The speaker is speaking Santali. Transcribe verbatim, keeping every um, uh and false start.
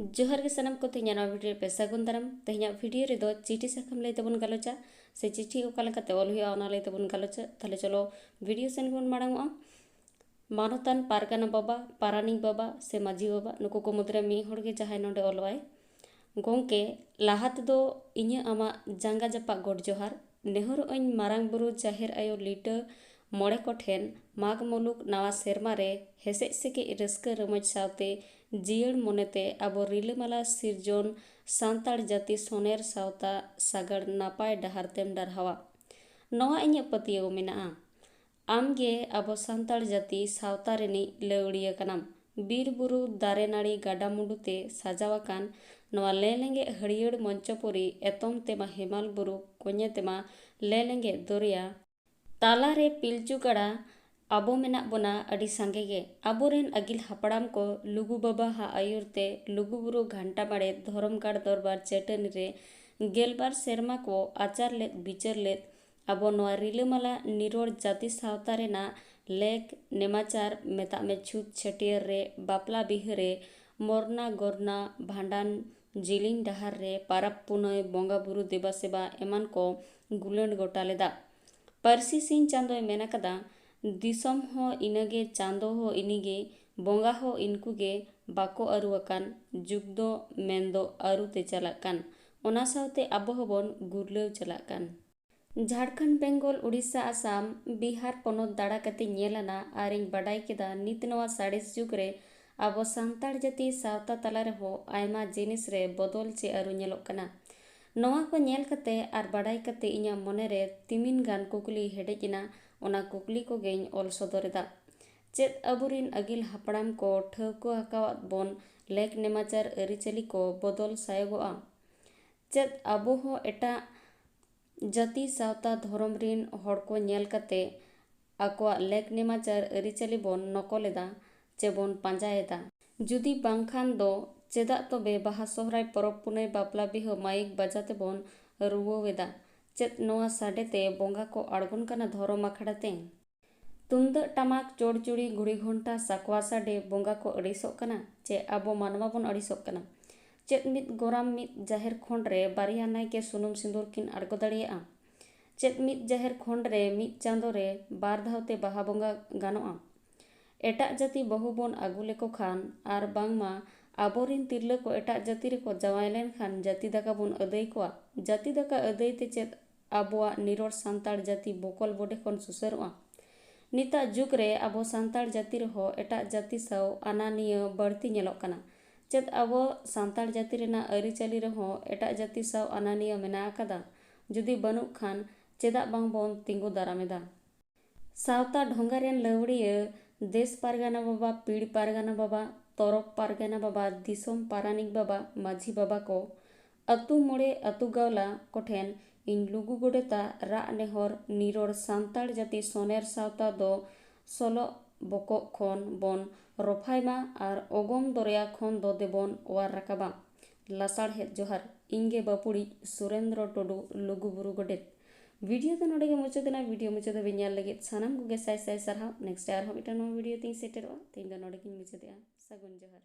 ᱡᱚᱦᱟᱨ ᱜᱮ ᱥᱟᱱᱟᱢ ᱠᱚ, ᱛᱮᱦᱮᱧᱟᱜ ᱱᱚᱣᱟ ᱵᱷᱤᱰᱤᱭᱳ ᱨᱮ ᱯᱮ ᱥᱟᱹᱜᱩᱱ ᱫᱟᱨᱟᱢ᱾ ᱛᱮᱦᱮᱧᱟᱜ ᱵᱷᱤᱰᱤᱭᱳ ᱨᱮᱫᱚ ᱪᱤᱴᱷᱤ ᱥᱟᱠᱟᱢ ᱞᱟᱹᱭ ᱛᱮᱵᱚᱱ ᱜᱟᱞᱚᱪᱟ, ᱥᱮ ᱪᱤᱴᱷᱤ ᱚᱠᱟ ᱞᱮᱠᱟᱛᱮ ᱚᱞ ᱦᱩᱭᱩᱜᱼᱟ, ᱚᱱᱟ ᱞᱟᱹᱭ ᱛᱮᱵᱚᱱ ᱜᱟᱞᱚᱪᱟ᱾ ᱛᱟᱦᱞᱮ ᱪᱚᱞᱚ ᱵᱷᱤᱰᱤᱭᱳ ᱥᱮᱱ ᱜᱮᱵᱚᱱ ᱢᱟᱲᱟᱝ ᱚᱜᱼᱟ᱾ ᱢᱟᱱᱚᱛᱟᱱ ᱯᱟᱨᱜᱟᱱᱟ ᱵᱟᱵᱟ, ᱯᱟᱨᱟᱱᱤᱠ ᱵᱟᱵᱟ ᱥᱮ ᱢᱟᱹᱡᱷᱤ ᱵᱟᱵᱟ, ᱱᱩᱠᱩ ᱠᱚ ᱢᱩᱫᱽᱨᱮ ᱢᱤᱫ ᱦᱚᱲ ᱜᱮ ᱡᱟᱦᱟᱸᱭ ᱱᱚᱰᱮ ᱚᱞᱚᱜ ᱟᱭ᱾ ᱜᱚᱢᱠᱮ, ᱞᱟᱦᱟ ᱛᱮᱫᱚ ᱤᱧᱟᱹᱜ ᱟᱢᱟᱜ ᱡᱟᱸᱜᱟ ᱡᱟᱯᱟᱜ ᱜᱚᱰ ᱡᱚᱦᱟᱨ ᱱᱮᱦᱚᱨᱚᱜ ᱟᱹᱧ ᱢᱟᱨᱟᱝ ᱵᱩᱨᱩ, ᱡᱟᱦᱮᱨ ᱟᱭᱳ, ᱞᱤᱴᱟᱹ ᱢᱚᱬᱮ ᱠᱚᱴᱷᱮᱱ, ᱢᱟᱜᱽ ᱢᱩᱞᱩᱠ ᱱᱟᱣᱟ ᱥᱮᱨᱢᱟ ᱨᱮ ᱦᱮᱥᱮᱡ ᱥᱮᱠᱮᱡ ᱨᱟᱹᱥᱠᱟᱹ ᱨᱚᱢᱚᱡᱽ ᱥᱟᱶᱛᱮ ᱡᱤᱭᱟᱹᱲ ᱢᱚᱱᱮᱛᱮ ᱟᱵᱚ ᱨᱤᱞᱟᱹᱢᱟᱞᱟ ᱥᱤᱨᱡᱚᱱ ᱥᱟᱱᱛᱟᱲ ᱡᱟᱹᱛᱤ ᱥᱚᱱᱮᱨ ᱥᱟᱶᱛᱟ ᱥᱟᱜᱟᱲ ᱱᱟᱯᱟᱭ ᱰᱟᱦᱟᱨ ᱛᱮᱢ ᱰᱟᱨᱦᱟᱣᱟ᱾ ᱱᱚᱣᱟ ᱤᱧᱟᱹᱜ ᱯᱟᱹᱛᱭᱟᱹᱣ ᱢᱮᱱᱟᱜᱼᱟ᱾ ᱟᱢᱜᱮ ᱟᱵᱚ ᱥᱟᱱᱛᱟᱲ ᱡᱟᱹᱛᱤ ᱥᱟᱶᱛᱟ ᱨᱤᱱᱤᱡ ᱞᱟᱹᱣᱲᱤᱭᱟᱹ ᱠᱟᱱᱟᱢ᱾ ᱵᱤᱨ ᱵᱩᱨᱩ, ᱫᱟᱨᱮ ᱱᱟᱹᱲᱤ, ᱜᱟᱰᱟ ᱢᱩᱰᱩ ᱛᱮ ᱥᱟᱡᱟᱣ ᱟᱠᱟᱱ ᱱᱚᱣᱟ ᱞᱮᱸᱞᱮᱸᱜᱮᱡ ᱦᱟᱹᱨᱭᱟᱹᱲ ᱢᱚᱧᱪᱚᱯᱩᱨᱤ, ᱮᱛᱚᱢ ᱛᱮᱢᱟ ᱦᱮᱢᱟᱞ ᱵᱩᱨᱩ, ᱠᱚᱧᱮ ᱛᱮᱢᱟ ᱞᱮᱸᱞᱮᱸᱜᱮᱡ ᱫᱚᱨᱭᱟ, ᱛᱟᱞᱟᱨᱮ ᱯᱤᱞᱪᱩ ᱜᱟᱲᱟ᱾ ᱟᱵᱚ ᱢᱮᱱᱟᱜ ᱵᱚᱱᱟ ᱟᱹᱰᱤ ᱥᱟᱸᱜᱮ ᱜᱮ᱾ ᱟᱵᱚᱨᱮᱱ ᱟᱹᱜᱤᱞ ᱦᱟᱯᱲᱟᱢ ᱠᱚ ᱞᱩᱜᱩ ᱵᱟᱵᱟ ᱦᱟᱜ ᱟᱹᱭᱩᱨ ᱛᱮ ᱞᱩᱜᱩᱵᱩᱨᱩ ᱜᱷᱟᱱᱴᱟ ᱵᱟᱲᱮ ᱫᱷᱚᱨᱚᱢ ᱜᱟᱲ ᱫᱚᱨᱵᱟᱨ ᱪᱟᱹᱴᱟᱹᱱᱤ ᱨᱮ ᱜᱮᱞᱵᱟᱨ ᱥᱮᱨᱢᱟ ᱠᱚ ᱟᱪᱟᱨ ᱞᱮᱫ ᱵᱤᱪᱟᱹᱨ ᱞᱮᱫ ᱟᱵᱚ ᱱᱚᱣᱟ ᱨᱤᱞᱟᱹᱢᱟᱞᱟ ᱱᱤᱨᱚᱲ ᱡᱟᱹᱛᱤ ᱥᱟᱶᱛᱟ ᱨᱮᱱᱟᱜ ᱞᱮᱠ ᱱᱮᱢᱟᱪᱟᱨ, ᱢᱮᱛᱟᱜ ᱢᱮ ᱪᱷᱩᱛ ᱪᱷᱟᱹᱴᱭᱟᱹᱨ ᱨᱮ, ᱵᱟᱯᱞᱟ ᱵᱤᱦᱟᱹ ᱨᱮ, ᱢᱚᱨᱱᱟ ᱜᱚᱨᱱᱟ, ᱵᱷᱟᱸᱰᱟᱱ, ᱡᱤᱞᱤᱧ ᱰᱟᱦᱟᱨ ᱨᱮ, ᱯᱟᱨᱟᱵᱽ ᱯᱩᱱᱟᱹᱭ, ᱵᱚᱸᱜᱟ ᱵᱩᱨᱩ ᱫᱮᱵᱟ ᱥᱮᱵᱟ ᱮᱢᱟᱱ ᱠᱚ ᱜᱩᱞᱟᱹᱰ ᱜᱚᱴᱟ ᱞᱮᱫᱟ᱾ ᱯᱟᱹᱨᱥᱤ ᱥᱤᱧ ᱪᱟᱸᱫᱚᱭ ᱢᱮᱱ ᱟᱠᱟᱫᱟ, ᱫᱤᱥᱚᱢ ᱦᱚᱸ ᱤᱱᱟᱹᱜᱮ, ᱪᱟᱸᱫᱚ ᱦᱚᱸ ᱤᱱᱤᱜᱮ, ᱵᱚᱸᱜᱟ ᱦᱚᱸ ᱤᱱᱠᱩ ᱜᱮ, ᱵᱟᱠᱚ ᱟᱹᱨᱩ ᱟᱠᱟᱱ, ᱡᱩᱜᱽ ᱫᱚ ᱢᱮᱱᱫᱚ ᱟᱹᱨᱩ ᱛᱮ ᱪᱟᱞᱟᱜ ᱠᱟᱱ, ᱚᱱᱟ ᱥᱟᱶᱛᱮ ᱟᱵᱚ ᱦᱚᱸᱵᱚᱱ ᱜᱩᱨᱞᱟᱹᱣ ᱪᱟᱞᱟᱜ ᱠᱟᱱ᱾ ᱡᱷᱟᱲᱠᱷᱚᱸᱰ, ᱵᱮᱝᱜᱚᱞ, ᱩᱲᱤᱥᱥᱟ, ᱟᱥᱟᱢ, ᱵᱤᱦᱟᱨ ᱯᱚᱱᱚᱛ ᱫᱟᱬᱟ ᱠᱟᱛᱮ ᱧᱮᱞ ᱟᱱᱟ ᱟᱨᱤᱧ ᱵᱟᱰᱟᱭ ᱠᱮᱫᱟ, ᱱᱤᱛ ᱱᱚᱣᱟ ᱥᱟᱬᱮᱥ ᱡᱩᱜᱽ ᱨᱮ ᱟᱵᱚ ᱥᱟᱱᱛᱟᱲ ᱡᱟᱹᱛᱤ ᱥᱟᱶᱛᱟ ᱛᱟᱞᱟ ᱨᱮᱦᱚᱸ ᱟᱭᱢᱟ ᱡᱤᱱᱤᱥ ᱨᱮ ᱵᱚᱫᱚᱞ ᱪᱮ ᱟᱹᱨᱩ ᱧᱮᱞᱚᱜ ᱠᱟᱱᱟ᱾ ᱱᱚᱣᱟ ᱠᱚ ᱧᱮᱞ ᱠᱟᱛᱮ ᱟᱨ ᱵᱟᱰᱟᱭ ᱠᱟᱛᱮ ᱤᱧᱟᱹᱜ ᱢᱚᱱᱮ ᱨᱮ ᱛᱤᱢᱤᱱ ᱜᱟᱱ ᱠᱩᱠᱞᱤ ᱦᱮᱰᱮᱡ ᱮᱱᱟ, ᱚᱱᱟ ᱠᱩᱠᱞᱤ ᱠᱚᱜᱮᱧ ᱚᱞ ᱥᱚᱫᱚᱨ ᱮᱫᱟ᱾ ᱪᱮᱫ ᱟᱵᱚᱨᱤᱱ ᱟᱹᱜᱤᱞ ᱦᱟᱯᱲᱟᱢ ᱠᱚ ᱴᱷᱟᱹᱣᱠᱟᱹ ᱟᱠᱟᱣᱟᱫ ᱵᱚᱱ ᱞᱮᱠ ᱱᱮᱢᱟᱪᱟᱨ ᱟᱹᱨᱤᱪᱟᱹᱞᱤ ᱠᱚ ᱵᱚᱫᱚᱞ ᱥᱟᱭᱚᱜᱚᱜᱼᱟ? ᱪᱮᱫ ᱟᱵᱚ ᱦᱚᱸ ᱮᱴᱟᱜ ᱡᱟᱹᱛᱤ ᱥᱟᱶᱛᱟ ᱫᱷᱚᱨᱚᱢ ᱨᱤᱱ ᱦᱚᱲ ᱠᱚ ᱧᱮᱞ ᱠᱟᱛᱮ ᱟᱠᱚᱣᱟᱜ ᱞᱮᱠ ᱱᱮᱢᱟᱪᱟᱨ ᱟᱹᱨᱤᱪᱟᱹᱞᱤ ᱵᱚᱱ ᱱᱚᱠᱚᱞ ᱮᱫᱟ ᱪᱮ ᱵᱚᱱ ᱯᱟᱸᱡᱟ ᱮᱫᱟ? ᱡᱩᱫᱤ ᱵᱟᱝᱠᱷᱟᱱ ᱫᱚ ᱪᱮᱫᱟᱜ ᱛᱚᱵᱮ ᱵᱟᱦᱟ, ᱥᱚᱦᱨᱟᱭ, ᱯᱚᱨᱚᱵᱽ ᱯᱩᱱᱟᱹᱭ, ᱵᱟᱯᱞᱟ ᱵᱤᱦᱟᱹ ᱢᱟᱭᱤᱠ ᱵᱟᱡᱟ ᱛᱮᱵᱚᱱ ᱨᱩᱣᱟᱹᱣ ᱮᱫᱟ? ᱪᱮᱫ ᱱᱚᱣᱟ ᱥᱟᱰᱮ ᱛᱮ ᱵᱚᱸᱜᱟ ᱠᱚ ᱟᱬᱜᱚᱱ ᱠᱟᱱᱟ ᱫᱷᱚᱨᱚᱢ ᱟᱠᱷᱲᱟ ᱛᱮ? ᱛᱩᱢᱫᱟᱹᱜ ᱴᱟᱢᱟᱠ, ᱪᱚᱲᱪᱩᱲᱤ, ᱜᱷᱩᱲᱤ ᱜᱷᱚᱱᱴᱟ, ᱥᱟᱠᱣᱟ ᱥᱟᱰᱮ ᱵᱚᱸᱜᱟ ᱠᱚ ᱟᱹᱲᱤᱥᱚᱜ ᱠᱟᱱᱟ ᱪᱮ ᱟᱵᱚ ᱢᱟᱱᱣᱟ ᱵᱚᱱ ᱟᱹᱲᱤᱥᱚᱜ ᱠᱟᱱᱟ? ᱪᱮᱫ ᱢᱤᱫ ᱜᱚᱨᱟᱢ ᱢᱤᱫ ᱡᱟᱦᱮᱨ ᱠᱷᱚᱸᱰ ᱨᱮ ᱵᱟᱨᱭᱟ ᱱᱟᱭᱠᱮ ᱥᱩᱱᱩᱢ ᱥᱤᱸᱫᱩᱨ ᱠᱤᱱ ᱟᱬᱜᱚ ᱫᱟᱲᱮᱭᱟᱜᱼᱟ? ᱪᱮᱫ ᱢᱤᱫ ᱡᱟᱦᱮᱨ ᱠᱷᱚᱸᱰ ᱨᱮ ᱢᱤᱫ ᱪᱟᱸᱫᱳ ᱨᱮ ᱵᱟᱨ ᱫᱷᱟᱣ ᱛᱮ ᱵᱟᱦᱟ ᱵᱚᱸᱜᱟ ᱜᱟᱱᱚᱜᱼᱟ? ᱮᱴᱟᱜ ᱡᱟᱹᱛᱤ ᱵᱟᱹᱦᱩ ᱵᱚᱱ ᱟᱹᱜᱩ ᱞᱮᱠᱚ ᱠᱷᱟᱱ ᱟᱨ ᱵᱟᱝᱢᱟ ᱟᱵᱚᱨᱤᱱ ᱛᱤᱨᱞᱟᱹ ᱠᱚ ᱮᱴᱟᱜ ᱡᱟᱹᱛᱤ ᱨᱮᱠᱚ ᱡᱟᱶᱟᱭ ᱞᱮᱱᱠᱷᱟᱱ ᱡᱟᱹᱛᱤ ᱫᱟᱠᱟ ᱵᱚᱱ ᱟᱹᱫᱟᱹᱭ ᱠᱚᱣᱟ᱾ ᱡᱟᱹᱛᱤ ᱫᱟᱠᱟ ᱟᱹᱫᱟᱹᱭ ᱛᱮ ᱪᱮᱫ ᱟᱵᱚᱣᱟᱜ ᱱᱤᱨᱚᱲ ᱥᱟᱱᱛᱟᱲ ᱡᱟᱹᱛᱤ ᱵᱚᱠᱚᱞ ᱵᱚᱰᱮ ᱠᱷᱚᱱ ᱥᱩᱥᱟᱹᱨᱚᱜᱼᱟ? ᱱᱤᱛᱟᱜ ᱡᱩᱜᱽ ᱨᱮ ᱟᱵᱚ ᱥᱟᱱᱛᱟᱲ ᱡᱟᱹᱛᱤ ᱨᱮᱦᱚᱸ ᱮᱴᱟᱜ ᱡᱟᱹᱛᱤ ᱥᱟᱶ ᱟᱱᱟᱱᱤᱭᱟᱹ ᱵᱟᱹᱲᱛᱤ ᱧᱮᱞᱚᱜ ᱠᱟᱱᱟ᱾ ᱪᱮᱫ ᱟᱵᱚ ᱥᱟᱱᱛᱟᱲ ᱡᱟᱹᱛᱤ ᱨᱮᱱᱟᱜ ᱟᱹᱨᱤᱪᱟᱹᱞᱤ ᱨᱮᱦᱚᱸ ᱮᱴᱟᱜ ᱡᱟᱹᱛᱤ ᱥᱟᱶ ᱟᱱᱟᱱᱤᱭᱟᱹ ᱢᱮᱱᱟᱜ ᱟᱠᱟᱫᱟ? ᱡᱩᱫᱤ ᱵᱟᱹᱱᱩᱜ ᱠᱷᱟᱱ, ᱪᱮᱫᱟᱜ ᱵᱟᱝᱵᱚᱱ ᱛᱤᱸᱜᱩ ᱫᱟᱨᱟᱢ ᱮᱫᱟ? ᱥᱟᱶᱛᱟ ᱰᱷᱚᱸᱜᱟ ᱨᱮᱱ ᱞᱟᱹᱣᱲᱤᱭᱟᱹ, ᱫᱮᱥ ᱯᱟᱨᱜᱟᱱᱟ ᱵᱟᱵᱟ, ᱯᱤᱲ ᱯᱟᱨᱜᱟᱱᱟ ᱵᱟᱵᱟ, ᱛᱚᱨᱚᱯ ᱯᱟᱨᱜᱟᱱᱟ ᱵᱟᱵᱟ, ᱫᱤᱥᱚᱢ ᱯᱟᱨᱟᱱᱤᱠ ᱵᱟᱵᱟ, ᱢᱟᱹᱡᱷᱤ ᱵᱟᱵᱟ ᱠᱚ, ᱟᱹᱛᱩ ᱢᱚᱬᱮ, ᱟᱹᱛᱩ ᱜᱟᱶᱞᱟ ᱠᱚᱴᱷᱮᱱ ᱤᱧ ᱞᱩᱜᱩ ᱜᱚᱰᱮᱛᱟᱜ ᱨᱟᱜ ᱱᱮᱦᱚᱨ, ᱱᱤᱨᱚᱲ ᱥᱟᱱᱛᱟᱲ ᱡᱟᱹᱛᱤ ᱥᱚᱱᱮᱨ ᱥᱟᱶᱛᱟ ᱫᱚ ᱥᱚᱞᱚᱜ ᱵᱚᱠᱚᱜ ᱠᱷᱚᱱ ᱵᱚᱱ ᱨᱚᱯᱷᱟᱭ ᱢᱟ ᱟᱨ ᱚᱜᱚᱢ ᱫᱚᱨᱭᱟ ᱠᱷᱚᱱ ᱫᱚ ᱫᱮᱵᱚᱱ ᱚᱣᱟᱨ ᱨᱟᱠᱟᱵᱟ᱾ ᱞᱟᱥᱟᱲᱦᱮᱫ ᱡᱚᱦᱟᱨ, ᱤᱧ ᱜᱮ ᱵᱟᱹᱯᱩᱲᱤᱡ ᱥᱩᱨᱮᱱᱫᱨᱚ ᱴᱩᱰᱩ, ᱞᱩᱜᱩ ᱵᱩᱨᱩ ᱜᱚᱰᱮᱛ᱾ ᱵᱷᱤᱰᱤᱭᱳ ᱫᱚ ᱱᱚᱰᱮ ᱜᱮ ᱢᱩᱪᱟᱹᱫ ᱮᱱᱟ᱾ ᱵᱷᱤᱰᱤᱭᱳ ᱢᱩᱪᱟᱹᱫ ᱫᱷᱟᱹᱵᱤᱡ ᱧᱮᱞ ᱞᱟᱹᱜᱤᱫ ᱥᱟᱱᱟᱢ ᱠᱚᱜᱮ ᱥᱟᱭ ᱥᱟᱭ ᱥᱟᱨᱦᱟᱣ᱾ ᱱᱮᱠᱥᱴ ᱟᱨᱦᱚᱸ ᱢᱤᱫᱴᱟᱝ ᱱᱚᱣᱟ ᱵᱷᱤᱰᱤᱭᱳ ᱛᱤᱧ ᱥᱮᱴᱮᱨᱚᱜᱼᱟ᱾ ᱛᱮᱦᱮᱧ ᱫᱚ ᱱᱚᱰᱮ ᱜᱤᱧ ᱢᱩᱪᱟᱹᱫᱮᱜᱼᱟ᱾ ᱥᱟᱹᱜᱩᱱ ᱡᱚᱦᱟᱨ᱾